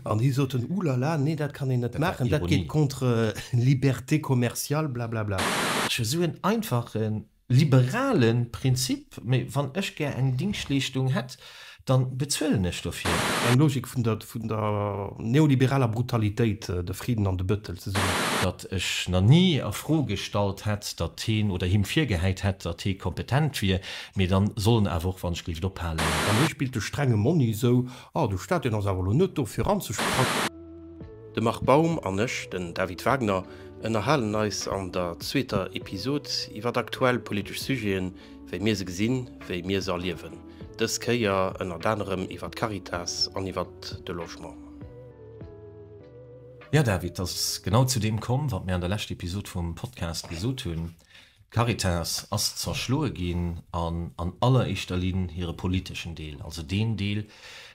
An hie soten, Ouh là là, nee, dat kann een net maachen, dat geet contre liberté commerciale, blablabla. Esou en einfache liberale Prinzip, mee wann ech gär eng Dingschtleeschtung hätt, dann bezuelen ech dofir. Eng Logik vun der vun der neoliberaler Brutalitéit, de Frieden an de Bëttel zesummen. Datt ech na ni a Fro gestallt hätt, datt heen oder him virgehäit hätt, datt hee kompetent wier, mee dann soll en awer och wann ech gelift ophalen. An hie spillt de strenge Monni esou, Oh, de Staat, deen ass awer elo net do fir eranzesprangen. De Marc Baum an ech, den David Wagner, ënnerhalen eis an der zweeter Episod iwwer aktuell politesch Sujeten, wéi mir se gesinn, wéi mir se erliewen. Dës Kéier ënnert anerem iwwer d'Caritas an iwwer de Logement. Jo David, et ass genau zu deem komm, wat mir an der leschter Episod vum Podcast gesot hunn. D'Caritas ass zerschloe ginn an an alleréischter Linn hire politeschen Deel, also deen Deel,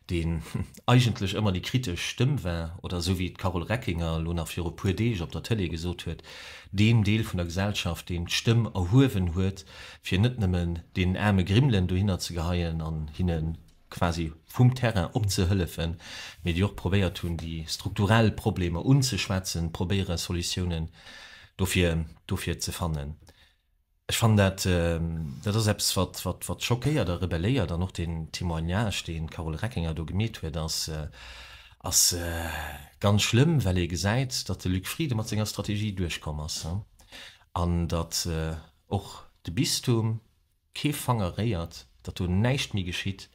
deen eigentlech ëmmer déi kritesch Stëmm war, oder esou wéi d'Carole Reckinger elo nach viru puer Deeg op der Tëlee gesot huet, deen Deel vun der Gesellschaft, deen d'Stëmm erhuewen huet, fir net nëmmen deenen aarme Grimmelen dohinner ze geheien an hinne quasi vum Terrain opzehëllefen, mee déi och probéiert hunn, déi strukturell Problemer unzeschwätzen, probéiere Solutiounen dofir, dofir ze fannen. Ech fannen dat, dat ass eppes, wat, wat, wat schockéiert a rebelléiert. An och deen Témoignage, deen d'Carole Reckinger do gemeet huet, ass, ass ganz schlëmm, well ee gesäit, datt de Luc Frieden mat senger Strategie duerchkomm ass an datt och de Bistum, kee Fanger réiert, datt do näischt méi geschitt,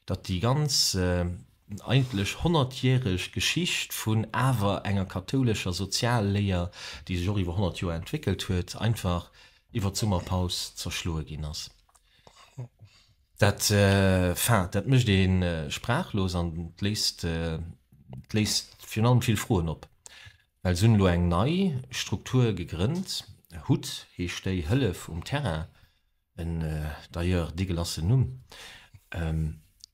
datt déi ganz eigentlech honnertjäreg Geschicht vun awer enger kathoulescher Sozialléier, déi sech och iwwer 100 Joer entwéckelt huet, einfach iwwer d'Summerpaus zerschloe ginn ass. Dat, enfin, dat mécht ee sprachlos an et léisst, et léisst virun allem vill Froen op. Well se hunn elo eng nei Struktur gegrënnt, hut heescht déi, Hëllef um Terrain, en d'ailleurs deegelassen Numm,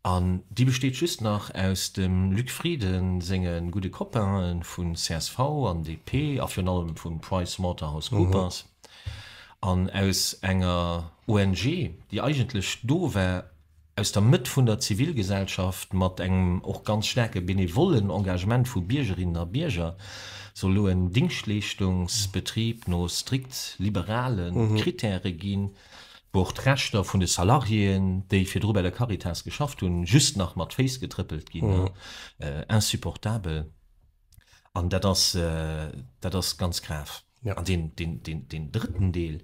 an déi besteet just nach aus dem Luc Frieden senge gudde Copainen vu csv an DP a virun allem vu PricewaterhouseCoopers an aus enger ONG, déi eigentlech do war, aus der Mëtt vun der Zivilgesellschaft mat engem och ganz staarke benevollen Engagement vu Biergerinnen a Bierger, soll elo en Dingschtleeschtungsbetrib no strikt liberale Kritäre ginn, wou och d'Rechter vun de Salariéen, déi virdru bei der Caritas geschafft hunn, just nach mat Féiss getrëppelt ginn. Insupportabel. An dat ass, dat ass ganz grav. An deen, deen, deen, deen drëtten Deel,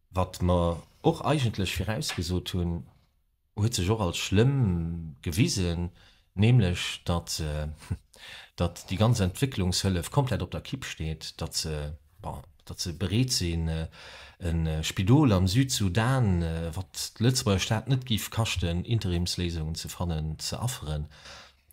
wat mer och eigentlech virausgesot hunn, huet sech och als schlëmm gewisen, nämlech datt, datt déi ganz Entwécklungshëllef komplett op der Kipp steet, datt se, bon, datt se bereet sinn, e Spidol am Südsudan, wat de Lëtzebuerger Staat net géif kaschten, Interimsléisungen ze fannen, ze afferen.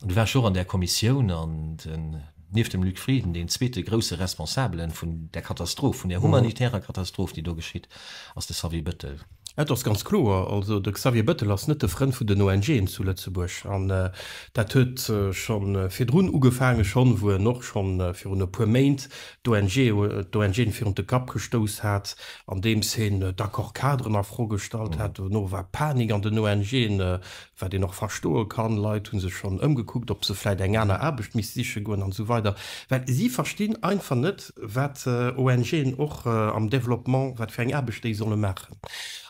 An du waars jo och an där Kommissioun an den, nieft dem Luc Frieden, deen zweete grousse Responsabelen vun där Katastroph, vun där humanitärer Katastroph, déi do geschitt, ass de Xavier Bëttel. Et ass ganz kloer, also de Xavier Bëttel ass net de Frënd vun den ONGen zu Lëtzebuerg. An dat huet scho virdrun ugefaangen, schonn wou en och schonn virun e puer Méint d'ONGen virun de Kapp gestouss hat, andeems hien d'Accord-cadren a Fro gestallt hat. Dono war Panik an den ONGen, wat een och verstoe kann, Leit hu sech schonn ëmgekuckt, ob se vläit eng aner Aarbecht misst siche goen an esou weider, well si verstinn einfach net, wat ONGen och am Développement, wat fir eng Aarbecht déi solle maachen.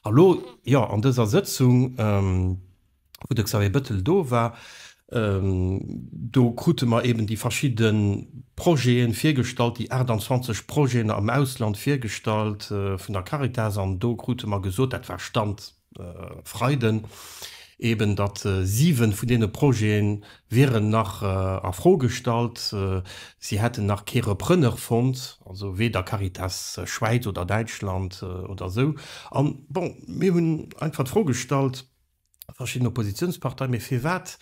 A lo, jo, an dëser Sëtzung, wou de Xavier Bettel do war, do krute mer eben déi verschidde Projete virgestallt, déi 28 Projeten am Ausland virgestallt vun der Caritas, an do krute mer gesot, dat war Stand Freiden eben, datt 7 vun deene Projete wieren nach a Fro gestallt. Si hätten nach kee Repreneur fonnt, also weder Caritas Schwäiz oder Däitschland oder esou. An, bon, mir hunn einfach d'Fro gestallt, verschidden Oppositionsparteien, mee firwat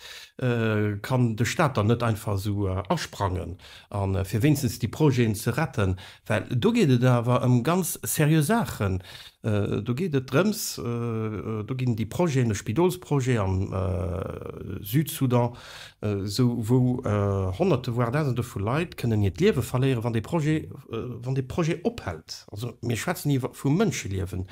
kann de Staat dann net einfach esou asprangen a fir wéinstens déi Projeten ze retten? Well do geet et awer ëm ganz seriö Saachen. Do geet et drëms, do ginn déi Projeten, e Spidolsprojet am Südsudan, esou wou Honnerte, voire Dausende vu Leit kënnen hiert Liewe verléieren, wann dee Projet, wann dee Projet ophält. Also mir schwätzen iwwer vu Mënscheliewen.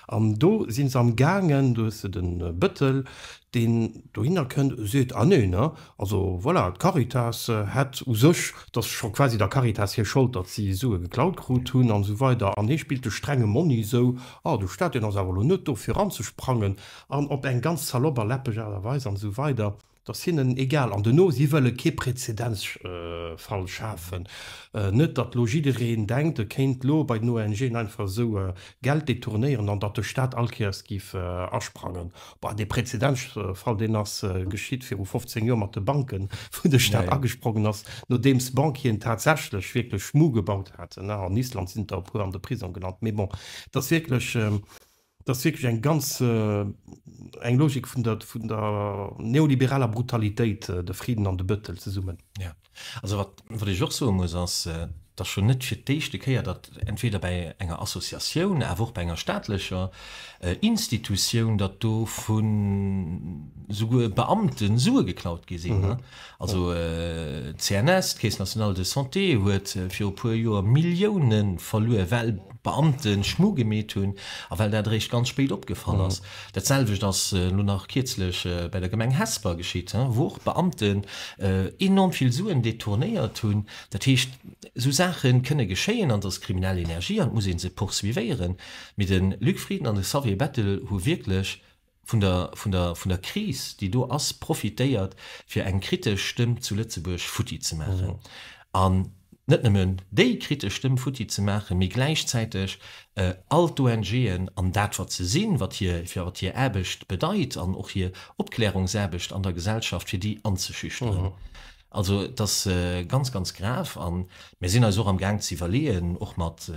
An do si se am gaangen, do hues de de Bëttel. Bettel, deen dohinner kënnt, seet, ah nee, ne, also voilà, d'Caritas hätt u sech, et ass scho quasi der Caritas hir Schold, datt si Sue geklaut krut hunn an esou weider. An hie spillt de strenge Monni esou, ah de Staat, deen ass awer elo net do fir eranzesprangen an op eng ganz salopp a läppeg Aart a Weis an esou weider. Et ass hinnen egal. An duerno, si wëlle kee Präzedenzfall schafen. Net, datt elo jiddereen denkt, e kéint elo bei den ONGen einfach esou Geld detournéieren an datt de Staat all Kéiers géif asprangen. Bon, dee Präzedenzfall, deen ass geschitt viru 15 Joer mat de Banken, wou de Staat agesprongen ass, nodeems Banquieren tatsächlech wierklech Schmu gebaut haten. An Island sinn der e puer an de Prisong gelant. Mee bon, et ass wierklech. Dat ass wierklech eng ganz, eng Logik vun der, vun der neoliberaler Brutalitéit, de Frieden an de Bëttel zesummen. Jo, also wat, wat ech och soe muss, ass, et ass schonn net fir d'éischte Kéier, datt entweder bäi enger Associatioun, awer och bei enger staatlecher Institutioun, datt do vun souguer Beamte Sue geklaut gi sinn. Also d'CNS, d'Caisse nationale de santé, huet viru puer Joer Millioune verluer, well Beamte Schmu gemeet hunn a well dat eréischt ganz spéit opgefall ass. Dat selwecht ass elo nach kierzlech bei der Gemeng Hesper geschitt, wou och Beamten enorm vill Suen detournéiert hunn. Dat heescht, esou Saache kënne geschéien an et ass kriminell Energie an et muss ee se poursuivéieren. Mee de Luc Frieden an de Xavier Bettel hu wierklech vun der, vun der, vun der Kris, déi do ass, profitéiert, fir eng kritesch Stëmm zu Lëtzebuerg futti ze maachen. An net nëmmen déi kritesch Stëmm futti ze maachen, mee gläichzäiteg all d'ONGen an dat, wat se sinn, wat hir, wat hir Aarbecht bedeit an och hir Opklärungsaarbecht an der Gesellschaft, fir déi anzeschüchteren. Also et ass ganz, ganz grav a mir sinn eis och am Gaang ze iwwerleeën, och mat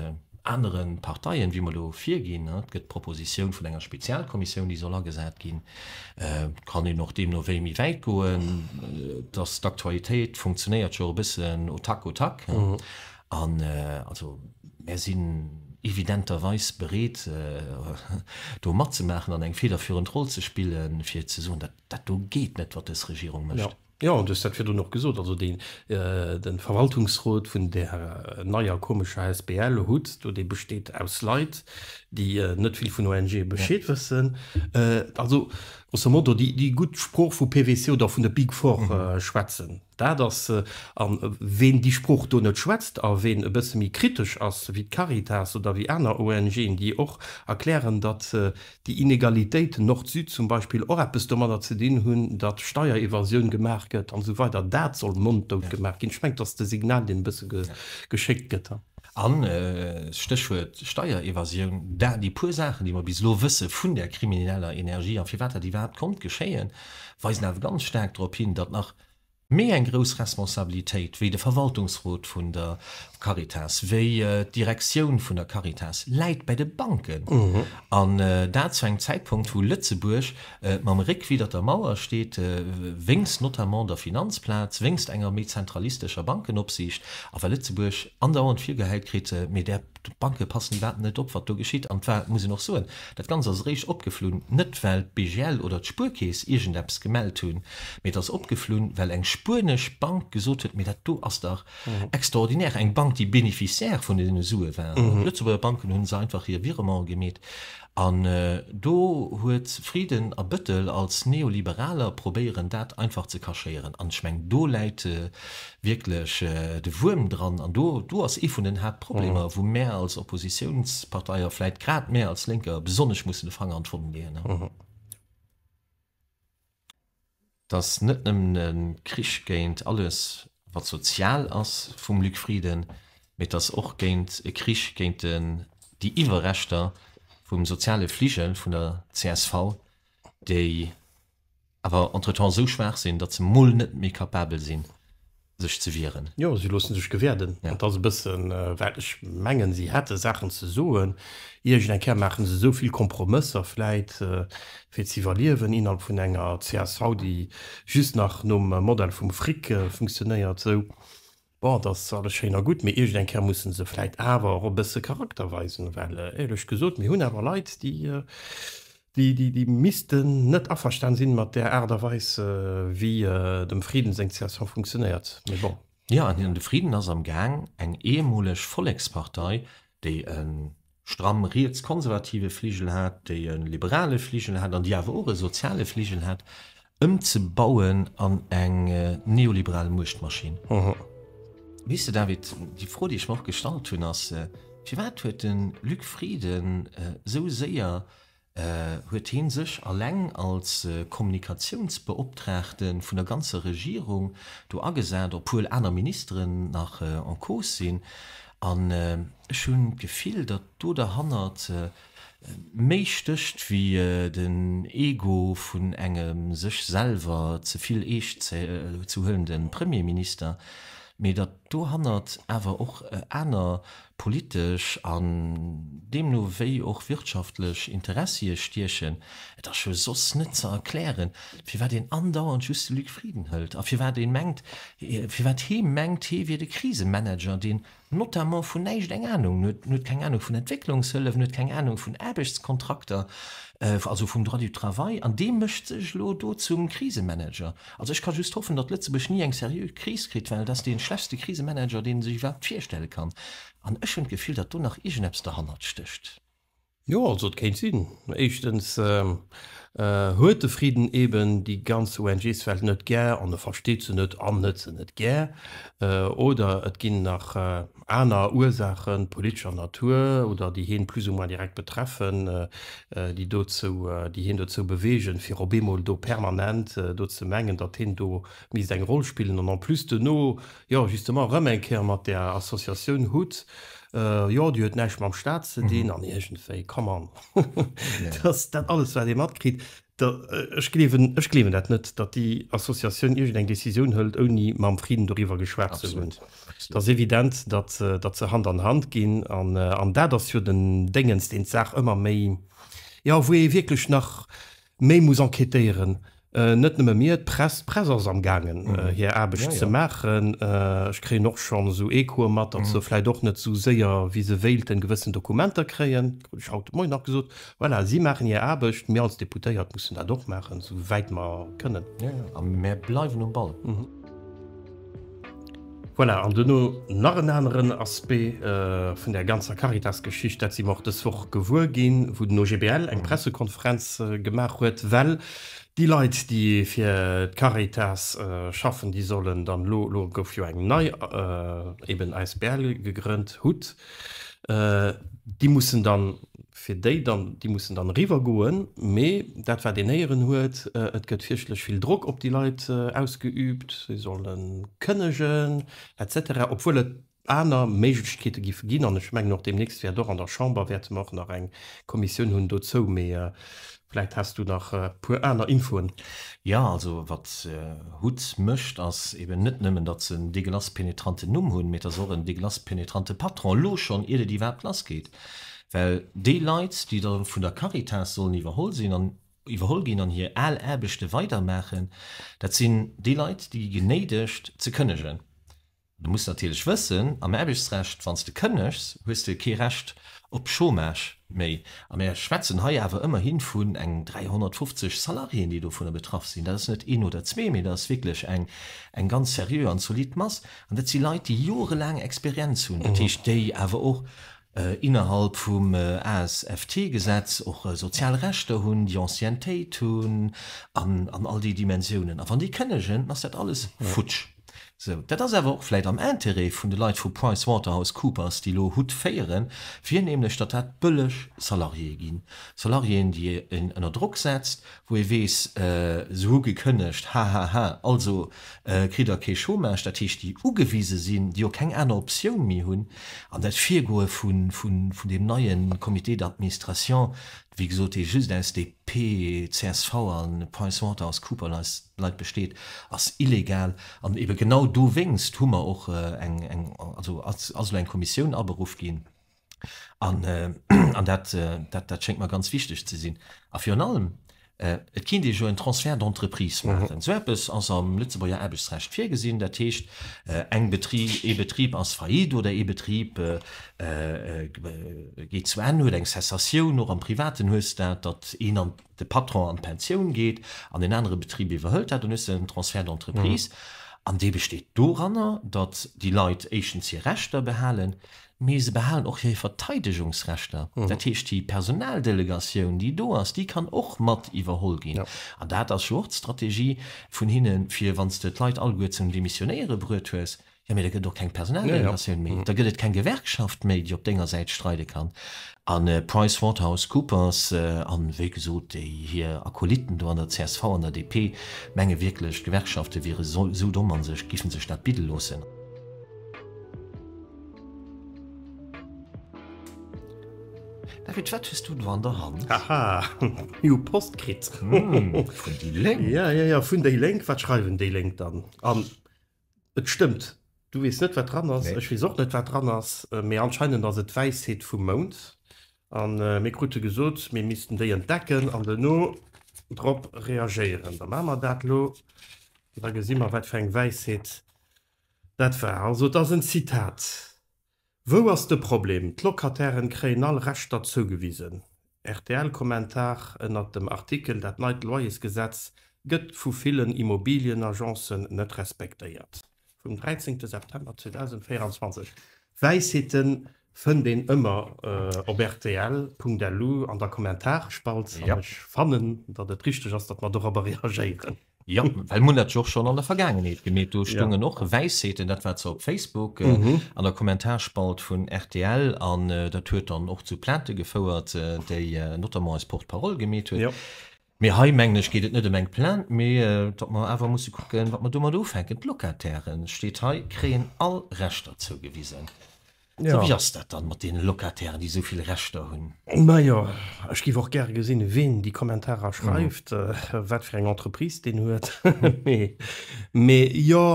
anere Parteien, wéi mer do virginn. Et gëtt d'Propositioun vun enger Spezialkommissioun, déi soll agesat ginn. Et kann een och deemno wéi méi wäit goen. Et ass d'Aktualitéit funktionéiert jo och e bëssen au tac au tac. An also mär sinn evidenterweis bereet, do matzemaachen an eng federführend Roll ze spillen, fir ze soen, dat do geet net, wat dës Regierung mécht. Jo, an du hues dat virdrun och gesot, also deen, de Verwaltungsrot vun där neier komescher asbl hutt do, dee besteet aus Leit, déi net vill vun ONGe Bescheed wëssen, also grosso modo déi, déi gutt Sprooch vu PwC oder vun de Big Four schwätzen. Dat ass, a ween déi Sprooch do net schwätzt a ween e bësse méi kritesch ass wéi d'Caritas oder wéi aner ONGen, déi och erklären, datt déi Inegalitéiten Nord-Süd zum Beispill och eppes domadder ze dinn hunn, datt Steierevasioun gemaach gëtt an esou weider, dat soll monddout gemaach ginn. Ech mengen, dat ass de Signal, deen e bësse geschéckt gëtt. An, Stéchwuert Steierevasioun, dat, déi puer Saachen, déi mer bis elo wësse vun där krimineller Energie a firwat dat iwwerhaapt konnt geschéien, weisen awer ganz staark drop hin, datt nach Méi eng grouss Responsabilitéit wéi de Verwaltungsrot vun der Caritas, wéi d'Direktioun vun der Caritas läit bäi de Banken. An dat zu engem Zäitpunkt, wou Lëtzebuerg mam Réck widder der Mauer steet, wéinst notamment der Finanzplaz, wéinst enger méi zentralistescher Bankenopsiicht a well Lëtzebuerg andauernd virgehäit kritt, mee där D'Banke passen iwwerhaapt net op, wat do geschitt. An et war, muss een och soen, dat Ganzt ass eréischt opgeflunn, net well d'BGL oder d'Spuerkeess iergendeppes gemellt hunn, mee et ass opgeflunn, well eng spuenesch Bank gesot huet, mee dat do ass dach extraordinaire, eng Bank, déi Bénéficiaire vun deene Sue war. D'Lëtzebuerger Banken hu se einfach hir Virement gemeet. An do huet Frieden a Bëttel als Neoliberaler probéieren dat einfach ze cachéieren. An ech mengen, do läit wierklech de Wuerm dran. An do, do ass ee vun den Haaptproblemer, wou mär als Oppositiounspartei, a vläit grad mär als Lénker, besonnesch mussen de Fanger an d'Wonn leeën. Et ass net nëmmen e Krich géint alles, wat sozial ass vum Luc Frieden, mee et ass och géint e Krich géint déi Iwwerreschter vum soziale Fligel vun der csv, déi awer entretemps esou schwaach sinn, datt se mol net méi capabel sinn, sech ze wieren. Jo, si loosse sech gewäerden. An et ass e bëssen, well ech mengen, si hätte Saachen ze soen. Iergend eng Kéier maache se esou vill Kompromësser vläit, fir ze iwwerliewen innerhalb vun enger csv, déi just nach nom Modell vum Frick funktionéiert. Esou, bon, et ass alles schéin a gutt, mee iergend eng Kéier musse se vläit awer och e bësse Charakter weisen, well éierlech gesot, mir hunn awer Leit, déi, Déi missten net averstan sinn mat där Aart a Weis, wéi dem Frieden seng csv funktionéiert. Mee bon. Jo, an de Frieden ass am Gaang, eng ehmoleg Vollekspartei, déi e stramm rietskonservative Fligel hat, déi e liberale Fligel hat an déi awer och e soziale Fligel hat, ëmzebauen an eng neoliberal Muechtmaschinn. Weess de David, déi Fro, déi ech mer och gestallt hunn, ass, Firwat huet de Luc Frieden esou séier Huet heen sech alleng als Kommunikatiounsbeoptraagte vun der ganzer Regierung do agesat, obwuel aner Ministeren nach en cause sinn. An ech hunn d'Gefill, datt do derhannert méi stécht wéi den Ego vun engem sech selwer ze vill eescht ze huelende Premierminister, mee datt dohannert awer och aner politesch an deemno wéi och wirtschaftlech Interessie stiechen. Et ass jo soss net ze erklären, firwat een andauernd just de Luc Frieden hëlt a firwat een mengt, firwat hee mengt, hee wier de Krisemanager, deen notamment vun näischt eng Anung huet. En huet keng Anung vun Entwécklungshëllef, en huet keng Anung vun Aarbechtskontrakter, also vum Droit du travail, an dee mécht sech elo do zum Krisemanager. Also ech ka just hoffen, datt Lëtzebuerg ni eng seriö Kris kritt, well et ass dee schlechtste Krisemanager, deen ee sech iwwerhaapt virstelle kann. An ech hunn d'Gefill, datt do nach iergendeppes derhannert stécht. Jo, also et kéint sinn. Éischtens huet de Frieden eben déi ganz ONGs-Welt net gär an e versteet se net an huet se net gär. Oder et ginn nach aner Ursaachen politescher Natur oder déi hien plus ou moins direkt betreffen, déi dozou, déi hien dozou bewegen, fir op eemol do permanent do ze mengen, datt hien do misst eng Roll spillen an en plus duerno, jo, justement erëm eng Kéier mat där Associatioun hutt, jo, déi huet näischt mam Staat ze dinn an iergendwéi, come on, dat ass dat alles, wat ee matkritt. Ech gleewen, ech gleewen dat net, datt déi Associatioun iergendeng Décisioun hëlt, ouni mam Frieden doriwwer geschwat ze hunn. Et ass evident, datt, datt se Hand an Hand ginn. An, an dat ass jo den Déngens, deen d'Saach ëmmer méi, jo, wou ee wierklech nach méi muss enquêtéieren. Net nëmme mir, d'Press, d'Press ass amgaangen, hir Aarbecht ze maachen. Ech kréien och schonn esou Echoe mat, datt se vläicht och net esou séier, wéi se wéilten, gewëssen Dokumenter kréien. Krut ech haut de Moien nach gesot. Voilà, si maachen hir Aarbecht, mir als Deputéiert mussen dat och maachen, esou wäit mer kënnen. Jo, jo, a mär bleiwen um Ball. Voilà, an duerno nach en aneren Aspect vun där ganzer Caritas-Geschicht, dat si mer och dës Woch gewuer ginn, wou den OGBL eng Pressekonferenz gemaach huet, well déi Leit, déi fir d'Caritas schaffen, déi sollen dann elo, elo gouf jo eng nei eben asbl gegrënnt, hut, déi mussen dann fir déi dann, déi mussen dann eriwwer goen, mee dat wat een héieren huet, et gëtt fierchterlech vill Drock op déi Leit ausgeübt, si solle kënnegen et cetera, obwuel et aner Méiglechkeete giffe ginn. An ech mengen och deemnächst wäert och an der Chamber wäerte mer och nach eng Kommissioun hunn dozou, mee vläicht has du nach e puer aner Infoen. Jo, also wat hut mécht, ass eben net nëmmen, datt se en dégueulasse pénétranten Numm hunn, mee et ass och en dégueulasse pénétrante Patron, elo schonn, iert et iwwerhaapt lassgeet. Well déi Leit, déi da vun der Caritas sollen iwwerholl sinn an iwwerholl ginn an hir al Aarbechte weidermaachen, dat sinn déi Leit, déi gi genéidegt ze kënnegen. Du muss natierlech wëssen, am Aarbechtsrecht, wann s de kënnegs, hues de kee Recht op Chômage méi. A mir schwätzen hei awer ëmmerhi vun eng 350 Salariéen, déi dovunner betraff sinn. Dat ass net een oder zwee, mee dat ass wierklech eng eng ganz seriö an zolidd Mass. An dat si Leit, déi jorelaang Experienz hunn, dat heescht, déi awer och innerhalb vum ASFT-Gesetz och sozial Rechter hunn, déi Anciennetéit hunn an all déi Dimensiounen. A wann déi kënnegen, dann ass dat alles futsch. Sou, dat ass awer och vläicht am Intérêt vun de Leit vu PricewaterhouseCoopers, déi elo Hutt féieren, fir nämlech, datt dat bëlleg Salariéë ginn, Salariéen, déi een ënner Drock setzt, wou ee weess, se hu gekënnegt, hahaha, also kritt der kee Chômage, dat heescht déi ugewise sinn, déi och keng aner Optioun méi hunn. An dat Virgoe vun deem neie Comité d'administration, wéi gesot, dee just aus DP, csv a PricewaterhouseCoopers-Leit besteet, ass illegal. An ebe genau dowéinst hu mer och eng, also ass elo eng Kommissioun aberuff ginn. An, an dat, dat, dat schéngt mer ganz wichteg ze sinn. A virun allem, et kéint ee jo en Transfert d'entreprise maachen. Esou eppes ass am Lëtzebuerger Aarbechtsrecht virgesinn. Dat heescht, eng Betri-, ee Betrib ass faillite oder ee Betrib geet zu Enn, huet eng Cessatioun. Och am Privaten hues dat, datt een an, de Patron an d'Pensioun geet an en anere Betrib iwwerhëlt dat, dann hues de en Transfert d'entreprise. An dee besteet doranner, datt déi Leit éischtens hir Rechter behalen, mee se behalen och hir Verteidegungsrechter. Dat heescht, déi Personaldelegatioun, déi do ass, déi kann och mat iwwerholl ginn. An dat ass jo och d'Strategie vun hinnen, fir wann s de d'Leit alleguer zum Demissionéiere bruet hues, Jo, mee da gëtt et och keng Personaldelegatioun méi, da gëtt et keng Gewerkschaft méi, déi op denger Säit streide kann. A PricewaterhouseCoopers an, wéi gesot, déi hir Akolytten do an der csv an der DP menge wierklech, d'Gewerkschafte wiere sou domm a sech giffen sech dat bidde loossen. David, wat hues du do an der Hand? Haha, mir hu Post kritt. Vun déi Lénk? Jo, jo, jo, vun déi Lénk. Wat schreiwen déi Lénk dann? An Et stëmmt, du weess net wat dran ass, ech weess och net wat dran ass, mee anscheinend ass et d'Wäisheet vum Mount an mir krute gesot mir missten déi entdecken an duerno drop reagéieren. Da maache mer dat lo an da gesi mer wat fir eng Wäisheet dat war. Also et ass en Zitat. Wou ass de Problem? D'Locatairen kréien all Rechter zougewisen. RTL-Kommentar ënnert dem Artikel Dat neit Loyersgesetz gëtt vu villen Immobilienagencen net respektéiert vum 13 September 2024. Wäisheete fënnt een ëmmer op rtl.lu an der Kommentarspalt an ech fannen, datt et richteg ass, datt mer dorobber reagéieren. Jo, well mir hunn dat jo och schonn an der Vergaangenheet gemeet. Do stungen och Wäisheeten, dat war zwar op Facebook, an der Kommentarspalt vun rtl, an dat huet dann och zu Plaintë gefouert, déi notamment eis Porte-parole gemeet huet. Mee hei, mengen ech, geet et net ëm eng Plainte, mee datt mer awer musse kucken, wat mer domat ufänken. D'Locatairen, steet hei, kréien all Rechter zougewisen. Sou, wéi ass dat dann mat deene Locatairen, déi esou vill Rechter hunn? Majo, ech géif och gäre gesinn, ween déi Kommentarer schreift, wat fir eng Entreprise deen huet. Mee jo,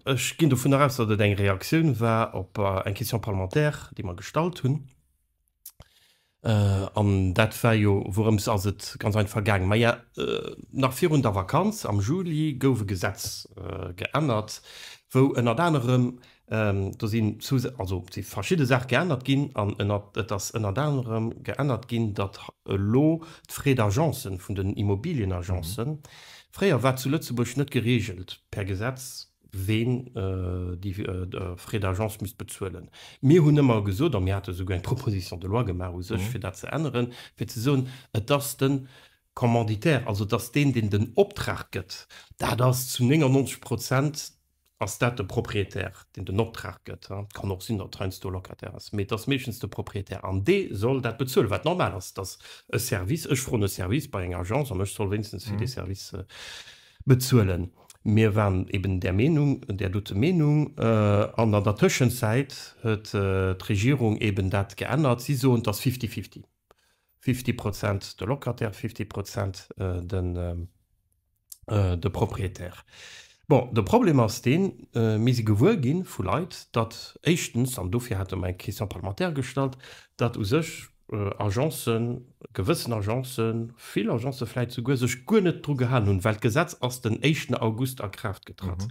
ech ginn dovunner aus, datt et eng Reaktioun war op eng Question parlementaire, déi mer gestallt hunn. An dat war jo, wourëms ass et ganz einfach gaangen? Maja, nach virun der Vakanz, am Juli, gouf e Gesetz geännert, wou ënnert anerem, do sinn also si verschidde Saache geännert ginn an ënnert, et ass ënnert anerem geännert ginn, datt elo d'Frais d'agencen vun den Immobilienagencen, fréier war zu Lëtzebuerg net geregelt per Gesetz, ween déi Frais d'agence misst bezuelen. Mir hunn ëmmer gesot, a mir hate souguer eng Proposition de loi gemaach u sech, fir dat ze änneren, fir ze soen, et ass de Commanditaire, also et ass deen, deen den Optrag gëtt, dat ass zu 99 Prozent ass dat de Propriétaire, deen den Optrag gëtt. Et kann och sinn, datt heiansdo e Locataire ass, mee et ass meeschtens de Propriétaire an dee soll dat bezuelen, wat normal ass, dass e Service, ech froen e Service bei enger Agence an ech soll wéinstens fir dee Service bezuelen. Mir waren eben där Meenung, där dote Meenung. An an der Tëschenzäit huet d'Regierung eben dat geännert. Si soen, et ass fifty-fifty, fifty Prozent de Locataire, fifty Prozent den de Propriétaire. Bon, de Problem ass deen, mir si gewuer gi vu Leit, datt éischtens, an dofir hate mer eng Question parlementaire gestallt, datt u sech Agencen, gewëssen Agencen, vill Agencen vläit souguer, sech guer net dru gehalen hunn, well d'Gesetz ass den éischten August a Kraaft getratt.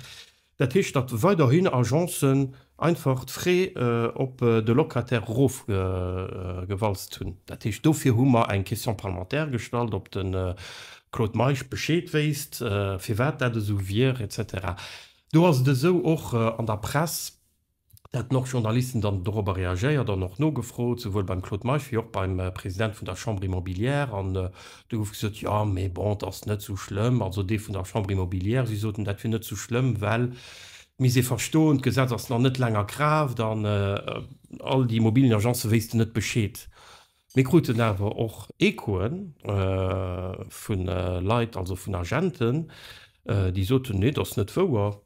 Dat heescht, datt weiderhin Agencen einfach d'Frais op de Locataire erofgewalzt hunn. Dat heescht, dofir hu mer eng Question parlementaire gestallt, ob de Claude Meisch Bescheed wéisst, firwat dat esou wier, et cetera. Do ass et esou, och an der Press, Dat hunn och Journalisten dann dorobber reagéiert an och nogefrot, souwuel beim Claude Meisch wéi och beim President vun der Chambre immobilière. An do gouf gesot, jo, mee bon, et ass net sou schlëmm. Also dee vun der Chambre immobilière, si soten, dat wier net sou schlëmm, well et misst ee verstoen, d'Gesetz ass nach net laang a Kraaft an all déi Immobilienagencë wéissten net Bescheed. Mir kruten awer och Echoe vu Leit, also vun Agenten, déi soten, nee, dat ass net wouer.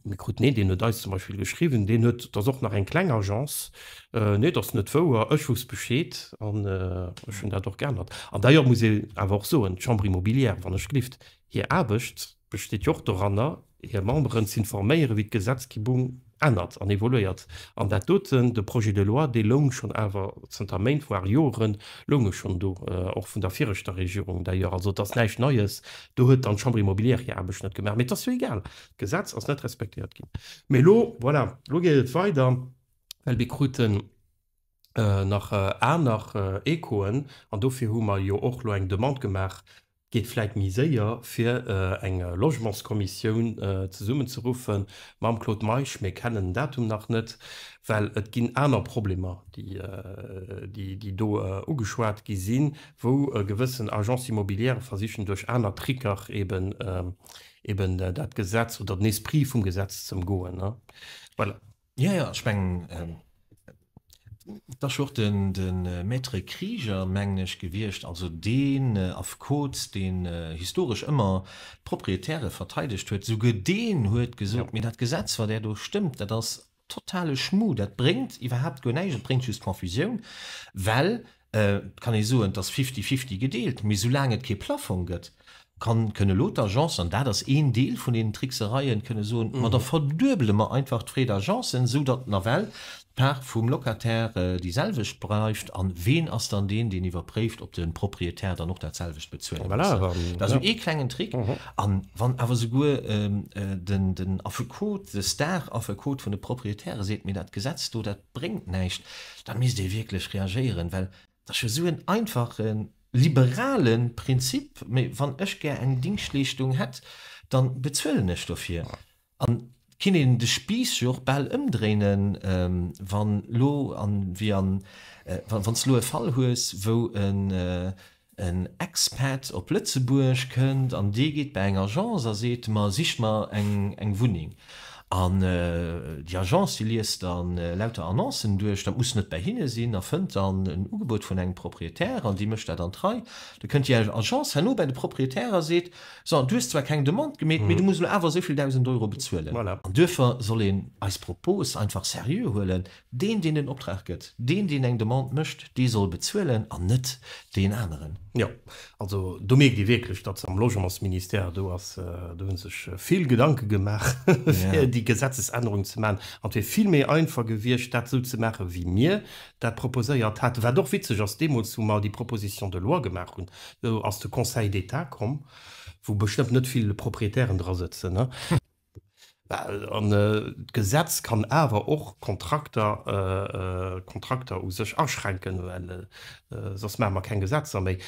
Mir kruten een, deen huet eis zum Beispill geschriwwen, deen huet, dat ass och nach eng kleng Agence, nee, dat ass net wouer, ech wousst Bescheed an ech hunn dat och geännert. An d'ailleurs muss ee awer och soen, d'Chambre immobilière, wann ech gelift, hir Aarbecht besteet jo och doranner, hir Memberen z'informéieren, wéi d'Gesetzgebung ännert an evoluéiert. An dat doten, de Projet de loi, dee loung schonn awer zënter Méint, voire Joren, loung e schonn do, och vun der viregter Regierung d'ailleurs. Also et ass näischt Neies. Do huet dann d'Chambre immobilière hir Aarbecht net gemaach. Mee et ass jo egal, d'Gesetz ass net respektéiert ginn. Mee elo, voilà, elo geet et weider, well mir kruten nach aner Echoen an dofir hu mer jo och elo eng Demande gemaach. Geet vläit méi séier, fir eng Logementskommissioun zesummenzeruffen mam Claude Meisch. Mir kennen den Datum nach net, well et ginn aner Problemer, déi do ugeschwat gi sinn, wou gewëssen Agences immobilières versichen duerch aner Tricker eben dat Gesetz oder den Esprit vum Gesetz ze ëmgoen. Voilà. Jo, jo, ech mengen, et ass jo och den Maître Krieger, mengen ech, gewiescht, also deen Affekot, deen historesch ëmmer d'Proprietäre verteidegt huet, souguer deen huet gesot, Mee dat Gesetz, wat Där do stëmmt, dat ass totale Schmu, dat bréngt iwwerhaapt guer näischt, et bréngt just Confusioun, well Et kann ee soen, et ass fifty-fifty gedeelt, mee soulaang et kee Plaffong gëtt, kann, kënne elo d'Agencen, an dat ass een Deel vun deenen Tricksereien, kënne soen, ma da verduebele mer einfach d'Frais d'agencen, esou datt nawell d'Part vum Locataire déi selwecht bleift. A ween ass dann deen, deen iwwerpréift, ob de Proprietär dann och dat selwecht bezuele muss? Dat ass esou ee klengen Trick. A wann awer souguer den Affekot, de Star-Affekot vun de Proprietäre seet, mee dat Gesetz do, dat bréngt näischt, da misst ee wierklech reagéieren, well dat ass jo esou en einfache liberale Prinzip, mee wann ech gär eng Dingschtleeschtung hätt, da bezuelen ech dofir. An et kinnt een de Spiiss jo och bal ëmdréinen, wann elo, an wéi an, wann s de elo e Fall hues, wou en en Expat op Lëtzebuerg kënnt an dee geet bei eng Agence a seet, ma sicht mer eng Wunneng. An déi Agence, déi liest dann lauter Annoncen duerch, dat muss net bei hinne sinn, a fënnt dann en Ugebuet vun engem Proprietär an déi mécht dat an d'Rei. Da kënnt déi Agence herno bei de Proprietär a seet, so, du hues zwar keng Demande gemeet, mee du muss elo awer esou vill 1.000 Euro bezuelen. An duerfir soll een eis Propos einfach seriö huelen, Deen, deen den Optrag gëtt, deen, deen eng Demande mécht, dee soll bezuelen an net deen aneren. Jo, also do mierkt ee wierklech, datt am Logementsministère, do ass, do hu sech vill Gedanke gemaach, fir déi Gesetzesännerung ze maachen. An et wier vill méi einfach gewiescht, dat esou ze maachen, wéi mir dat proposéiert haten. Wat och witzeg ass, deemools, wou mer déi Proposition de loi gemaach hunn, do ass de Conseil d'État komm, wou bestëmmt net vill Proprietären drasëtzen. An d'Gesetz kann awer och Kontrakter, Kontrakter u sech aschränken, well soss maache mer keng Gesetzer méi.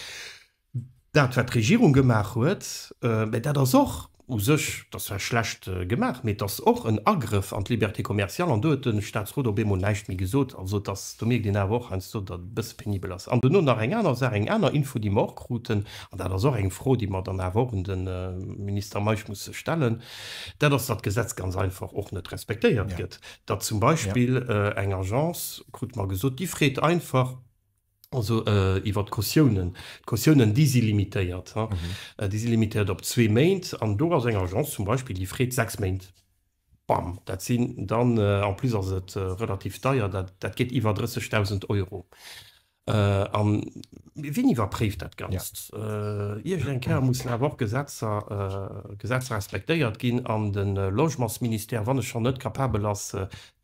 Dat, wat d'Regierung gemaach huet, mä dat ass och u sech, dat ass zwar schlecht gemaach, mä et ass och en Agrëff an d'Liberté commerciale an do huet de Statsrot op eemol näischt méi gesot. Also et ass, do mierkt een awer och heiansdo, datt et e bësse penibel ass. An duerno nach eng aner Saach, eng aner Info, déi mer och kruten, an dat ass och eng Fro, déi mer dann awer och un de Minister Meisch musse stellen, dat ass, datt d'Gesetz ganz einfach och net respektéiert gëtt. Datt zum Beispill eng Agence, krute mer gesot, déi freet einfach, also iwwert d'Cautiounen, d'Cautiounen, déi si limitéiert, déi si limitéiert op zwee Méint, an do ass eng Agence zum Beispill, déi freet sechs Méint. Bam, dat sinn dann, en plus ass et relativ deier, dat geet iwwer 30.000 Euro. An wien iwwerpréift dat Ganzt? Iergend eng Kéier mussen awer och Gesetzer, Gesetzer respektéiert ginn. An de Logementsministère, wann e schonn net capabel ass,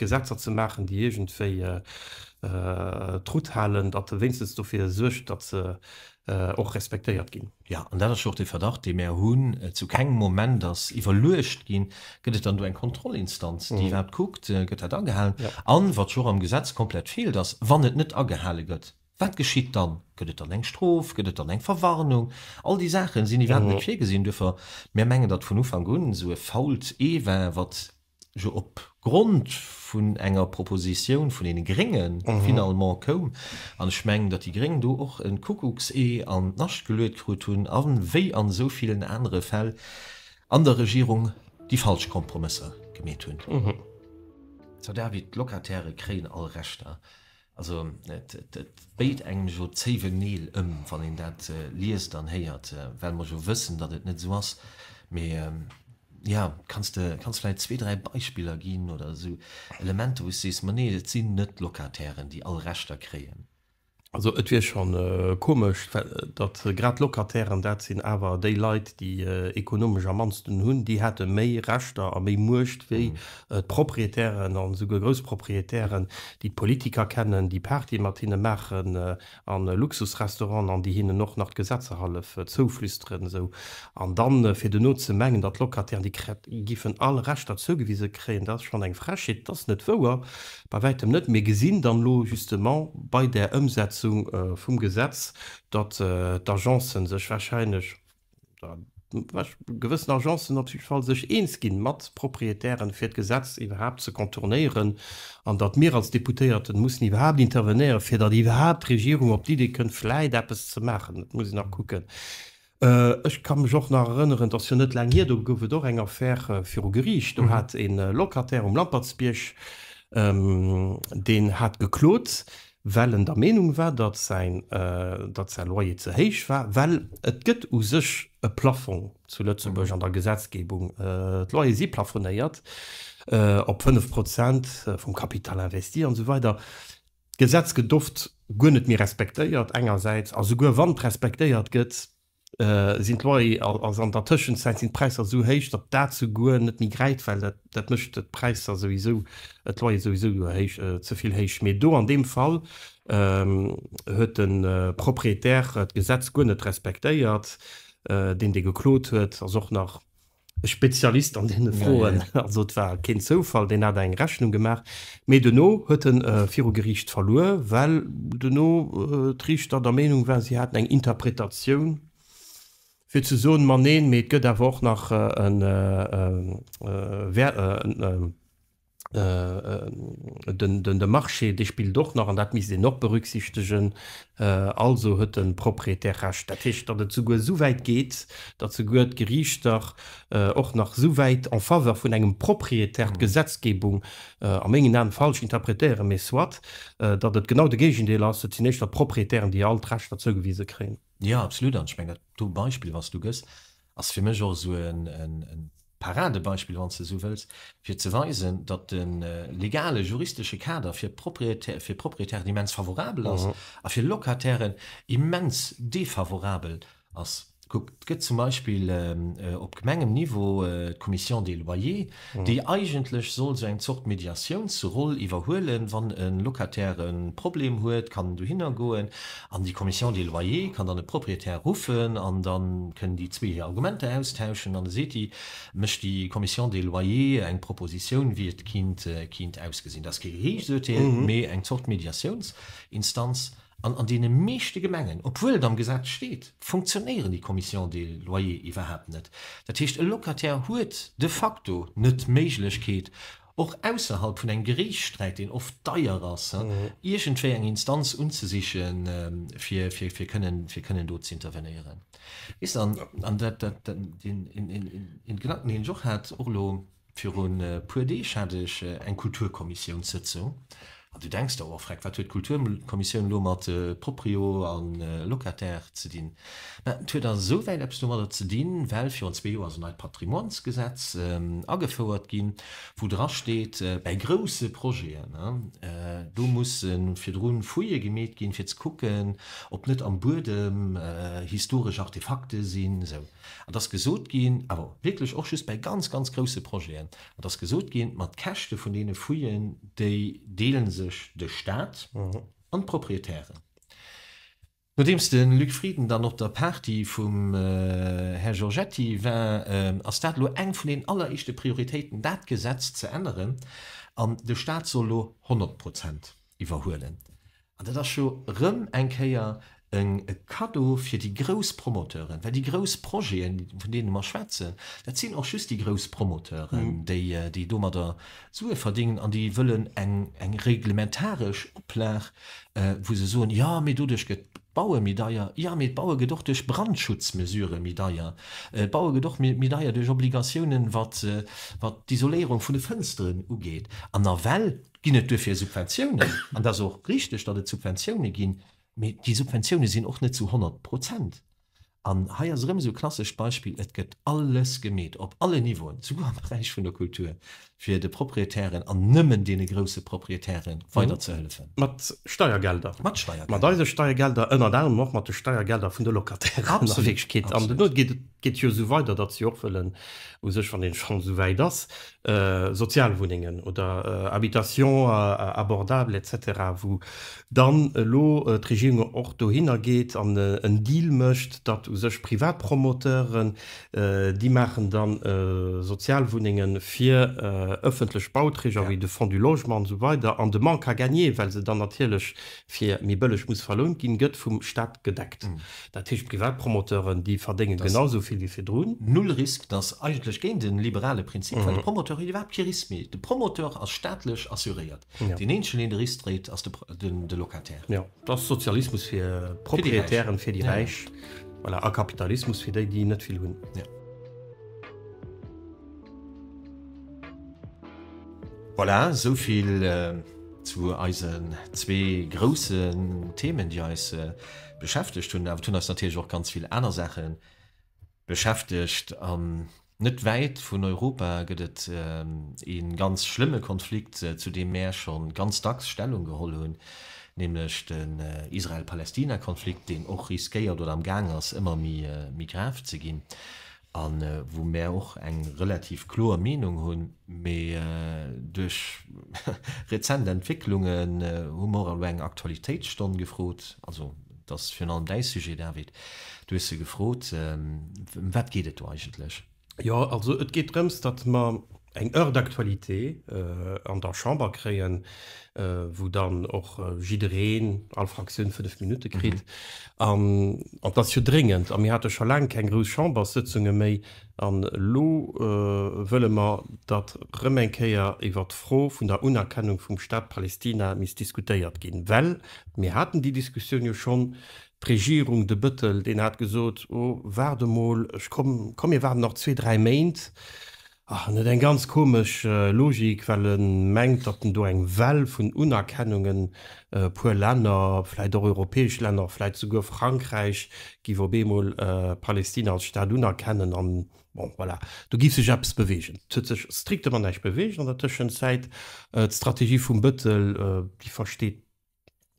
Gesetzer ze maachen, déi iergendwéi d'Route halen, datt e wéinstens dofir suergt, datt se och respektéiert ginn. Jo, an dat ass jo och dee Verdacht, dee mär hunn, Zu kengem Moment ass iwwerluecht ginn, gëtt et dann do eng Kontrollinstanz, déi iwwerhaapt kuckt, gëtt dat agehalen? An, wat jo och am Gesetz komplett feelt, ass, wann et net agehale gëtt, wat geschitt dann? Gëtt et dann eng Strof? Gëtt et dann eng Verwarnung? All déi Saache sinn iwwerhaapt net virgesinn. Duerfir, mär mengen, datt vun Ufank un esou e fault Ee war, wat jo op Grond vun enger Propositioun vun deene Grénge finalement koum, an ech mengen, datt déi Gréng do och e Kuckucksee an d'Nascht geluet krut hunn, a wéi an esou villen anere Fäll an der Regierung déi falsch Kompromësser gemeet hunn. Sou David, d'Locataire kréien all Rechter. Also et béit engem jo d'zéiwen Neel ëm, wann een dat liest an héiert, well mer jo wëssen, datt et net esou ass. Mee jo, kanns de kanns vläicht zwee, dräi Beispiller ginn oder esou Elementer, wou s de sees, ma nee, et sinn net d'Locatairen, déi all Rechter kréien? Also et wier scho komesch, datt grad d'Locatairen, dat sinn awer déi Leit, déi ekonomesch am mannsten hunn, déi hätte méi Rechter a méi Muecht wéi d'Proprietären an esouguer Groussproprietären, déi d'Politiker kennen, déi Partye mat hinne maachen a Luxusrestauranten an déi hinnen och nach d'Gesetzer hallef zouflüsteren esou. An dann fir duerno ze mengen, datt d'Locatairen, déi giffen all Rechter zougewise kréien, dat ass schonn eng Frechheet. Dat ass net wouer. Bei wäitem net. Mir gesinn dann elo justement bei där Ëmsetzung vum Gesetz, datt d'Agencen sech wahrscheinlech. Oder gewëssen Agencen op jidde Fall sech eens ginn mat Proprietären, fir d'Gesetz iwwerhaapt ze contournéieren, an datt mir als Deputéierten mussen iwwerhaapt intervenéieren, fir datt iwwerhaapt d'Regierung op d'Idee kënnt, vläit eppes ze maachen. Dat muss een nach kucken. Ech ka mech och nach erënneren, et ass jo net laang hier, do gouf et och eng Affär viru Geriicht. Do hat e Locataire um Lampertsbierg, deen hat geklot, well en der Meenung war, datt säin, datt säi Loyer ze héich war, well et gëtt u sech e Plafong zu Lëtzebuerg an der Gesetzgebung, d'Loyere si plafonéiert op 5 Prozent vum Capital investi an esou weider. D'Gesetz gëtt oft guer net méi respektéiert engersäits, a souguer wann et respektéiert gëtt, sinn d'Loyer, also an der Tëschenzäit sinn d'Präisser esou héich, datt dat souguer net méi gräift, well dat, dat mécht d'Präisser souwisou, d'Loyer souwisou héich, ze vill héich. Mee do an deem Fall huet de Propriétaire d'Gesetz guer net respektéiert. Deen, dee geklot huet, ass och nach e Spezialist an deene Froen, also et war keen Zoufall, deen hat eng Rechnung gemaach, mee duerno huet en viru Geriicht verluer, well duerno d'Riichter der Meenung waren, si haten eng Interpretatioun fir ze soen, ma neen, mee et gëtt awer och nach e Wäert, De Marché, dee spillt och nach, an dat misst een och berücksichtegen. Also huet de Propriétaire Recht. Dat heescht, datt et souguer esou wäit geet, datt souguer d'Geriichter och nach esou wäit en faveur vun engem Propriétaire d'Gesetzgebung a mengen Aen falsch interpretéieren, mee soit, datt et genau de Géigendeel ass, Et sinn éischter d'Propriétairen, déi all d'Rechter zougewise kréien. Jo, absolut. An ech mengen, dat do Beispill, wat s du gëss, ass fir mech och esou e Paradebeispill, wann s de esou wëlls, fir ze weisen, datt de legale, juristesche Kader fir Proprietären immens favorabel ass a fir Locatairen immens defavorabel ass. Kuck, et gëtt zum Beispill op Gemengenniveau d'Commission des loyers, déi eigentlech soll esou eng Zort Mediatiounsroll iwwerhuelen, wann e Locataire e Problem huet, kann en dohinner goen an déi Commission des loyers kann dann e Propriétaire ruffen an da kënnen déi zwee hir Argumenter austauschen an da seet déi, mécht déi Commission des loyers eng Propositioun, wéi et kinnt, kinnt ausgesinn. Dat ass kee Geriichtsurteel, mee eng Zort Mediatiounsinstanz. An an deene meeschte Gemengen, obwuel et am Gesetz steet, funktionéieren déi Commissions des loyers iwwerhaapt net. Dat heescht, e Locataire huet de facto net d'Méiglechkeet, och ausserhalb vun engem Geriichtssträit, deen oft deier ass, iergendwéi eng Instanz unzesichen, fir fir kënnen fir kënnen do ze intervenéieren. Weess de, an an dat dat deen een Gedanken, deen ech och hat, och elo Virun e puer Deeg hat ech eng Kulturkommissiounssëtzung. An du denks der, oh freck, wat huet d'Kulturkommissioun elo mat Proprio a Locataire ze dinn? Mä et huet esouwäit eppes domadder ze dinn, well virun zwee Joer ass en neit Patrimoinesgesetz agefouert ginn, wou dra steet, bäi grousse Projeten, do musse virdru Fouillë gemeet ginn, fir ze kucken, ob net am Buedem historesch Artefakte sinn, esou. Et ass gesot ginn, awer wierklech och just bäi ganz, ganz grousse Projeten, et ass gesot ginn, ma d'Käschte vun deene Fouillen, déi deele sech de Stat an d'Proprietären. Nodeems de Luc Frieden dann op der Party vum Här Giorgetti war, ass dat elo eng vun den alleréischte Prioritéiten, dat Gesetz ze änneren an de Stat soll elo 100 Prozent iwwerhuelen. An dat ass jo erëm eng Kéier e Kaddo fir déi grouss Promoteuren, well déi grouss Projeten, vun deene mer schwätzen, dat sinn och just déi grouss Promoteuren, déi domadder Sue verdéngen an déi wëllen eng reglementaresch Oplag, wou se soen, jo, mee doduerch gëtt d'Baue méi deier. Jo, mee d'Baue gëtt och duerch Brandschutzmesurë méi deier. D'Baue gëtt och méi deier duerch Obligatiounen, wat d'Isoléierung vun de Fënsteren ugeet. An nawell Ginn et duerfir Subventiounen, an dat ass och richteg, datt et Subventioune ginn, mee déi Subventioune sinn och net zu 100 Prozent. An hei ass erëm esou e klassescht Beispill, Et gëtt alles gemeet, op allen Niveauen, souguer am Beräich vun der Kultur, fir de Proprietären an nëmmen deene grousse Proprietäre weider ze hëllefen. Mat Steiergelder. Mat Steiergelder. Mat eise Steiergelder, ënnert anerem och mat de Steiergelder vun de Locatairen a Wierklechkeet. An duerno geet et geet jo esou weider, datt si och wëllen u sech, wann een schonn esou wäit ass, Sozialwunnengen oder Habitations abordables et cetera, wou dann elo d'Regierung och dohinner geet an en Deal mécht, datt u sech Privatpromoteuren, déi maachen dann Sozialwunnenge fir. ëffentlech Bauträger wéi de Fonds du Logement an esou weider an de Manque à gagner, well se dann natierlech fir méi bëlleg muss verlount ginn, gëtt vum Staat gedeckt. Dat heescht, d'Privatpromoteuren, déi verdéngen genau esou vill wéi virdrun. Null Risk, dat ass eigentlech géint e liberale Prinzip, well de Promoteur huet iwwerhaapt kee Risk méi. De Promoteur ass staatlech assuréiert. Deen eenzegen, deen de Risk dréit, ass de Locataire. Jo, dat ass Sozialismus fir Proprietären, fir déi Räich, voilà, a Kapitalismus fir déi, déi net vill hunn. Voilà, esou vill zu eisen zwee groussen Themen, déi eis beschäftegt hunn. Awer et hunn eis natierlech och ganz vill aner Saache beschäftegt. An net wäit vun Europa gëtt et ee ganz schlëmme Konflikt, zu deem mär scho ganz dacks Stellung geholl hunn, nämlech den Israel-Palästina-Konflikt, deen och riskéiert oder am Gaang ass, ëmmer méi grav ze ginn. A wou mär och eng relativ kloer Meenung hunn, mee duerch rezent Entwécklungen hu mer och elo eng Aktualitéitsstonn gefrot, also et ass virun allem däi Sujet, David, du hues se gefrot, ëm wat geet et do eigentlech? Jo, also et geet drëms, datt mer eng Heure d'actualité an der Chamber kréien, wou dann och jiddereen, all Fraktioun 5 Minutte kritt. An et ass jo dréngend. A mir hate scho laang keng grouss Chamberssëtzunge méi. An elo wëlle mer, datt erëm eng Kéier iwwert d'Fro vun der Unerkennung vum Staat Palästina misst diskutéiert ginn. Well mir haten déi Diskussioun jo schonn. D'Regierung, de Bëttel, deen hat gesot, Oh, waart emol, ech komm, komm mir waarden nach zwee, dräi Méint. En huet eng ganz komesch Logik, well e mengt, datt en do eng Well vun Unerkennungen, e puer Länner, vläit och europäesch Länner, vläit souguer Frankräich, giff op eemol Palestina als Staat unerkennen an, bon, voilà, do giff sech eppes beweegen. Et huet sech strictement näischt beweegt an der Tëschenzäit. D'Strategie vum Bëttel, déi versteet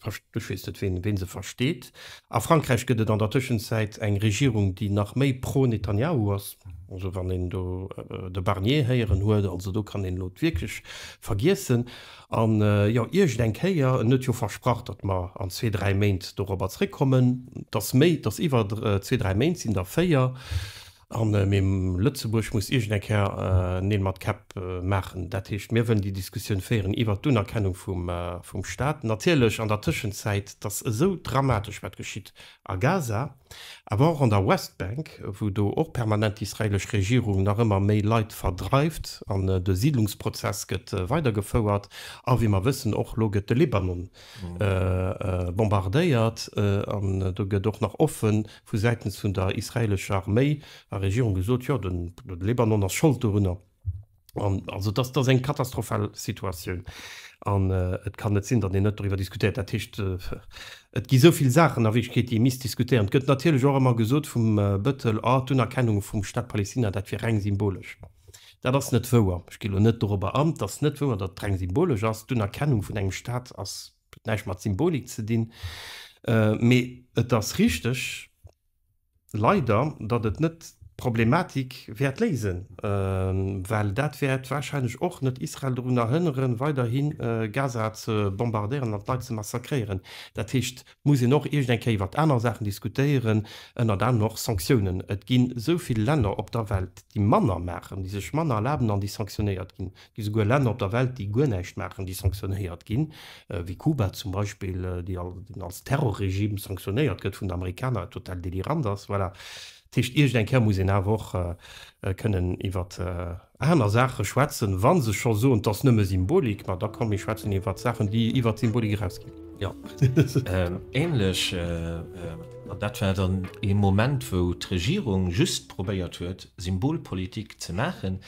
Ech weess net, ween se versteet. A Frankräich gëtt et an der Tëschenzäit eng Regierung, déi nach méi pro-Netanyahu ass. Also wann een do de Barnier héieren huet, also do kann een elo wierklech vergiessen. An jo, iergend eng Kéier, en huet jo versprach, datt mer an zwee, dräi Méint dorobber zréckkommen, et ass méi, et ass iwwer zwee, dräi Méint, sinn der véier. An mee Lëtzebuerg muss iergend eng Kéier Neel mat Käpp maachen. Dat heescht, mir wëllen déi Diskussioun féieren iwwert d'Unerkennung vum Staat. Natierlech an der Tëschenzäit, et ass esou dramatesch wat geschitt a Gaza, awer och an der Westbank, wou do och permanent d'israeelesch Regierung nach ëmmer méi Leit verdreift an de Siidlungsprozess gëtt weidergefouert. A wéi mer wëssen, och elo gëtt de Libanon bombardéiert an do gëtt och nach offen vu säitens vun der israelescher Arméi a Regierung gesot, jo den Libanon ass Schold dorunner. An also dat ass eng katastrophal Situatioun an et kann net sinn, datt een net doriwwer diskutéiert. Dat heescht, et gi sou vill Saachen a Wierklechkeet, déi ee misst diskutéieren. Et gëtt natierlech och ëmmer gesot vum Bëttel, ah d'Unerkennung vum Staat Palestina, dat wier reng symbolesch. Dat ass net wouer. Ech gi lo net dorobber an. Et ass net wouer, datt et reng symbolesch ass. D'Unerkennung vun engem Staat ass, huet näischt mat Symbolik ze dinn. Mee et ass richteg, leider, datt et net d'Problematik wäert léisen, well dat wäert warscheinlech och net Israel dorunner hënneren, weiderhi Gaza ze bombardéieren an d'Leit ze massakréieren. Dat heescht, Et muss een och iergend eng Kéier iwwert aner Saachen diskutéieren, ënnert anerem och Sanktiounen. Et ginn esou vill Länner op der Welt, déi manner maachen, déi sech manner erlaben an déi sanktionéiert ginn. Et gi souguer Länner op der Welt, déi guer näischt maachen, déi sanktionéiert ginn, wéi Kuba zum Beispill, déi als Terrorregime sanktionéiert gëtt vun den Amerikaner, wat total delirant ass. Voilà. Dat heescht, iergend eng Kéier muss een awer och kënnen iwwert aner Saache schwätzen, wa se scho soen, 't ass nëmme Symbolik, ma da komm mir schwätzen iwwert Saachen, déi iwwert d'Symbolik erausginn. Jo, ähnlech, an dat war dann ee Moment, wou d'Regierung just probéiert huet, Symbolpolitik ze maachen,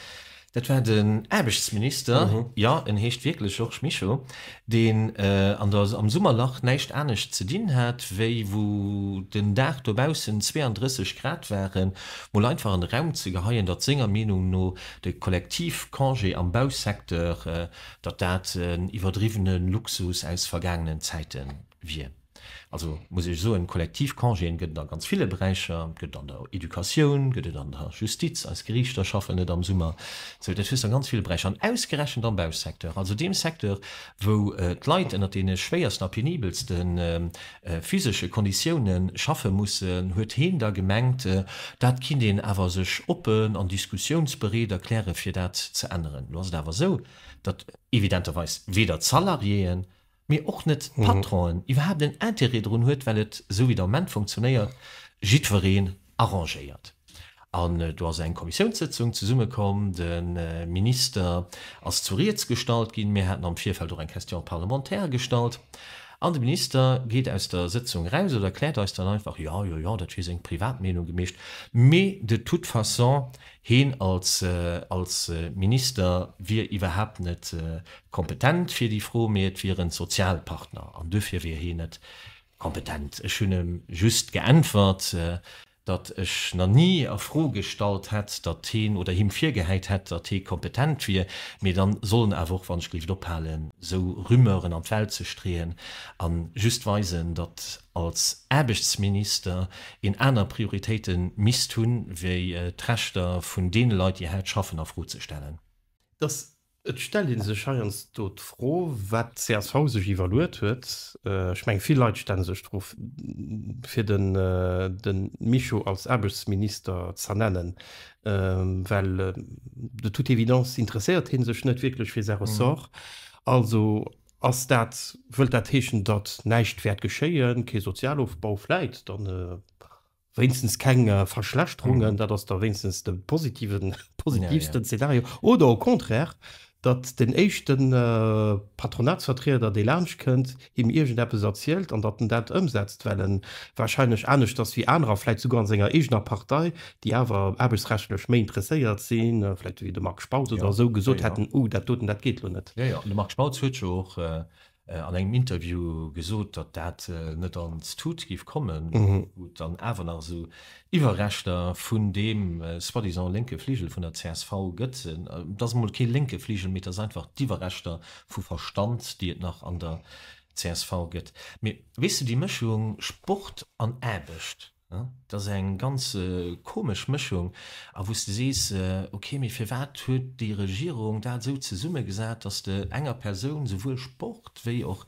dat war den Aarbechtsminister, jo, en heescht wierklech Georges Mischo, deen an der am Summerlach näischt anescht ze dinn hat, wéi wou den Dag dobaussen 32 Grad waren, mol einfach an de Raum ze geheien, datt senger Meenung no de Kollektivcongé am Bausecteur, datt dat en iwwerdriwwene Luxus aus vergaangenen Zäite wier. Also muss ech soen, Kollektivcongéen gëtt et a ganz ville Beräicher, gëtt et an der Educatioun, gëtt et an der Justiz, eis Geriichter schaffen net am Summer, sou dat hues de a ganz ville Beräicher. An ausgerechent am Bausecteur, also deem Secteur, wou d'Leit ënnert deene schwéiersten a penibelste physesche Konditioune schaffe mussen, huet heen da gemengt, dat kinnt een awer sech oppen an diskussiounsbereet erkläre fir dat ze änneren. Elo ass et awer esou, datt evidenterweis weder d'Salariéen, mee och net d'Patronen iwwerhaapt en Intérêt drun huet, well et, esou wéi et am Moment funktionéiert, jiddwereen arrangéiert. An do ass eng Kommissiounssëtzung zesummekomm, de Minister ass zu Rieds gestallt ginn, mir haten am Virfeld och eng Question parlementaire gestallt, an de Minister geet aus der Sëtzung eraus oder erkläert eis dann einfach, jo, jo, jo, dat wier seng Privatmeenung gemeescht, mee de toute façon, heen als als Minister wier iwwerhaapt net kompetent fir déi Fro, mee et wieren d'Sozialpartner an duerfir wier heen net kompetent. Ech hunn em just geäntwert, datt ech nach ni a Fro gestallt hätt, datt heen oder him virgehäit hätt, datt hee kompetent wier, mee dann soll en awer och wann ech gelift ophalen, esou Rumeuren an d'Welt ze streeën a just weisen, datt als Aarbechtsminister een aner Prioritéite misst hunn, wéi d'Rechter vun deene Leit, déi haart schaffen, a Fro ze stellen. Dass Et stellt ee sech heiansdo d'Fro, wat d'CSV sech iwwerluet huet. Ech mengen, vill Leit stelle sech d'Fro, fir de Mischo als Aarbechtsminister z'ernennen, well de toute évidence interesséiert hie sech net wierklech fir säi Ressort. Also ass dat, wëllt dat heeschen, datt näischt wäert geschéien, kee Sozialofbau vläit dann? Wéinstens keng Verschlechterungen, dat ass da wéinstens de positiven, positivsten Zeenario. Oder au contraire, datt den éischte Patronatsvertrieder, dee laanscht kënnt, him iergendeppes erzielt an datt en dat ëmsetzt, well en warscheinlech aneschters wéi anerer, vläicht souguer an senger eegener Partei, déi awer aarbechtsrechtlech méi interesséiert sinn, vläicht wéi de Marc Spautz oder esou, gesot hätten, Oh, dat doten, dat geet elo net. Jo, jo, an de Marc Spautz huet jo och an engem Interview gesot, datt dat net an d'Tut géif kommen, wou et dann awer nach esou Iwwerreschter vun deem soi-disant lénke Fligel vun der csv gëtt. Et ass emol kee lénke Fligel, mee et ass einfach d'Iwwerreschter vu Verstand, déi et nach an der csv gëtt. Mee weess de, déi Mëschung Sport an Aarbecht, Dat ass eng ganz komesch Mëschung, a wou s de sees, ok, mee firwat huet déi Regierung dat esou zesummegesat, datt s de enger Persoun souwuel Sport wéi och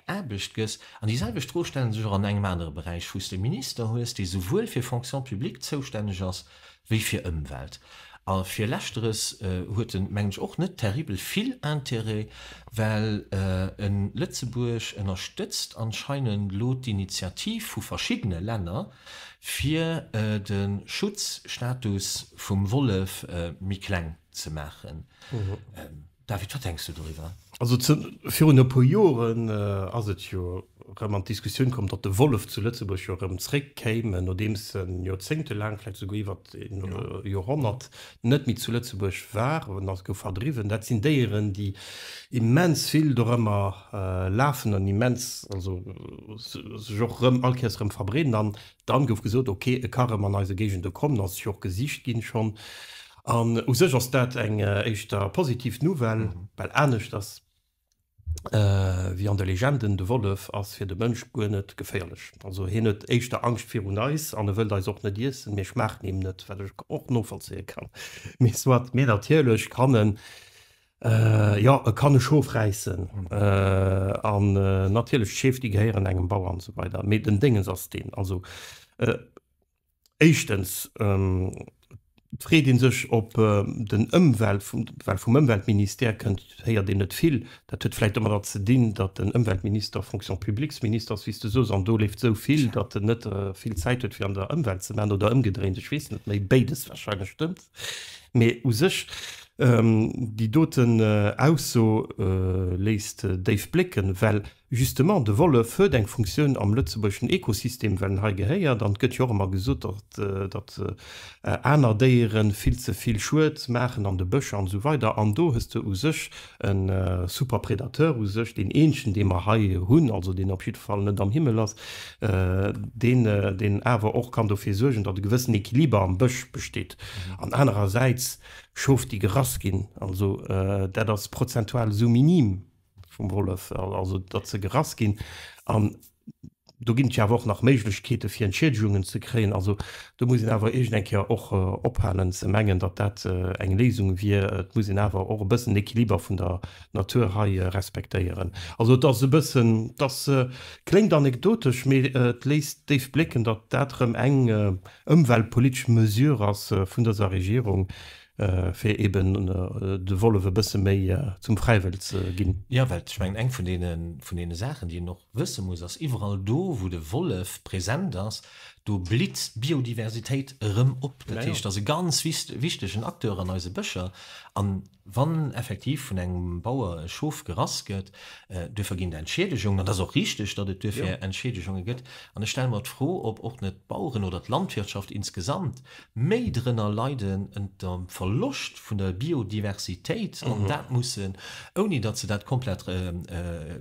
Aarbecht gëss? An déi selwecht Fro stelle sech och an engem anere Beräich, wou s de e Minister hues, dee souwuel fir Fonction publique zoustänneg ass wéi fir Ëmwelt. A fir Leschteres huet en, mengen ech, och net terribel vill Intérêt, well en Lëtzebuerg ënnerstëtzt anscheinend elo d'Initiativ vu verschiddene Länner, fir de Schutzstatus vum Wollef méi kleng ze maachen. David, wat denks du doriwwer? Also virun e puer Joren ass et jo erëm an d'Diskussioun komm, datt de Wollef zu Lëtzebuerg jo erëm zréckkéim, nodeems en joerzéngtelaang, vläicht esouguer iwwert e Joerhonnert, net méi zu Lëtzebuerg war. En ass gouf verdriwwen. Dat sinn Déieren, déi immens vill dorëmmer lafen an immens, also sech och erëm all Kéiers erëm verbreeden. An dann gouf gesot, ok, e ka erëm an eise Géigende kommen, ass jo och gesicht ginn schonn. An u sech ass dat eng éischter positiv Nouvelle, well aneschters wéi an de Legenden, de Wollef ass fir de Mënsch guer net geféierlech. Also hien huet éischter Angscht virun eis an e wëllt eis och net iessen. Mir schmaachen him net, wat ech och novollzéie kann. Mee soit, mee natierlech kann en, jo, e kann e Schof räissen an natierlech d'Scheef, déi gehéieren engem Bauer an esou weider. Mee den Déngens ass deen, also Éischtens freet ee sech, ob den Ëmwelt, well vum Ëmweltministère kënnt, héiert een net vill. Dat huet vläicht domadder ze dinn, datt den Ëmweltminister Fonction publiques-Minister ass, wéi s de soos, an do leeft esou vill, datt en net vill Zäit huet, fir an der Ëmwelt ze maachen, oder ëmgedréint, ech weess net méi, béides warscheinlech stëmmt. Mee u sech, déi doten Ausso léisst déif blécken, well Justement, de Wollef huet eng Funktioun am lëtzebuergeschen Ekosystem, well en hei gehéiert. An et gëtt jo och ëmmer gesot, datt, datt aner Déiere vill ze vill Schued maachen an de Bëscher an esou weider. An do hues de u sech e super Predateur u sech, deen eenzegen, dee mer hei hunn, also deen op jidde Fall net am Himmel ass, deen, deen awer och kann dofir suergen, datt e gewëssen Equiliber am Bësch besteet. An anerersäits Schof, déi gerass ginn, also dat ass prozentual esou minim. vum Wollef, also datt se gerass ginn. An Do ginn et jo awer och nach Méiglechkeete fir Entschiedegungen ze kréien. Also do muss een awer iergend eng Kéier och ophalen ze mengen, datt dat eng Léisung wier. Et muss een awer och e bëssen den Equiliber vun der Natur hei respektéieren. Also et ass e bëssen, et ass, kléngt anekdotesch, mee et léisst déif blécken, datt dat erëm eng ëmweltpolitesch Mesure ass vun dëser Regierung, fir eben de Wollef e bësse méi zum Fräiwëld ze ginn. Jo, well ech mengen, eng vun deene, vun deene Saachen, déi een och wësse muss, ass, iwwerall do, wou de Wollef present ass, do blitt d'Biodiversitéit erëm op. Dat heescht, ass e ganz wichtegen Acteur an eise Bëscher. An wann effektiv vun engem Bauer e Schof gerass gëtt, duerfir ginn et Entschiedegungen, an dat ass och richteg, datt et duerfir Entschiedegungen gëtt. An ech stelle mer d'Fro, ob och net d'Baueren oder d'Landwirtschaft insgesamt méi drënner leiden ënter dem Verloscht vun der Biodiversitéit an dat mussen, ouni datt se dat komplett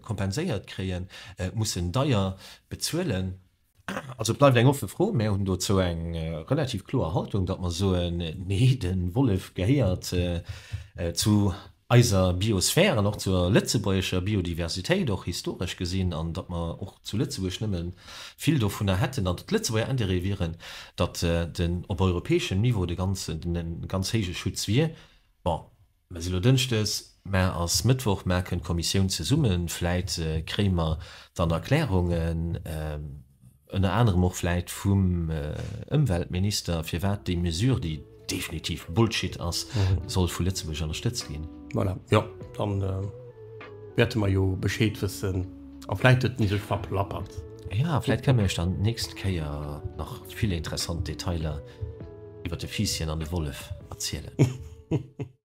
kompenséiert kréien, mussen deier bezuelen. Also et bleift eng offe Fro. Mär hunn dozou eng relativ kloer Haltung, datt mer soen, Nee, de Wollef gehéiert zu eiser Biosphär an och zur lëtzebuergescher Biodiversitéit, och historesch gesinn, an datt mer och zu Lëtzebuerg nëmme vill dovunner hätten an et d'Lëtzebuerger Intérêt wieren, datt den op europäeschem Niveau de ganz, den ganz héije Schutz wier. Bon, Mer si lo Dënschdes, mar ass Mëttwoch, mar kënnt d'Kommissioun zesummen, vläit kréie mer dann Erklärungen, ënner anerem och vläit vum Ëmweltminister, firwat déi Mesure, déi definitiv Bullshit ass, soll vu Lëtzebuerg ënnerstëtzt ginn. Voilà, jo, dann wäerte mer jo Bescheed wëssen a vläit huet en sech verplappert. Jo, vläit kënne mer iech dann d'nächst Kéier nach vill interessant Detailer iwwer de Fiisschen an de Wollef erzielen.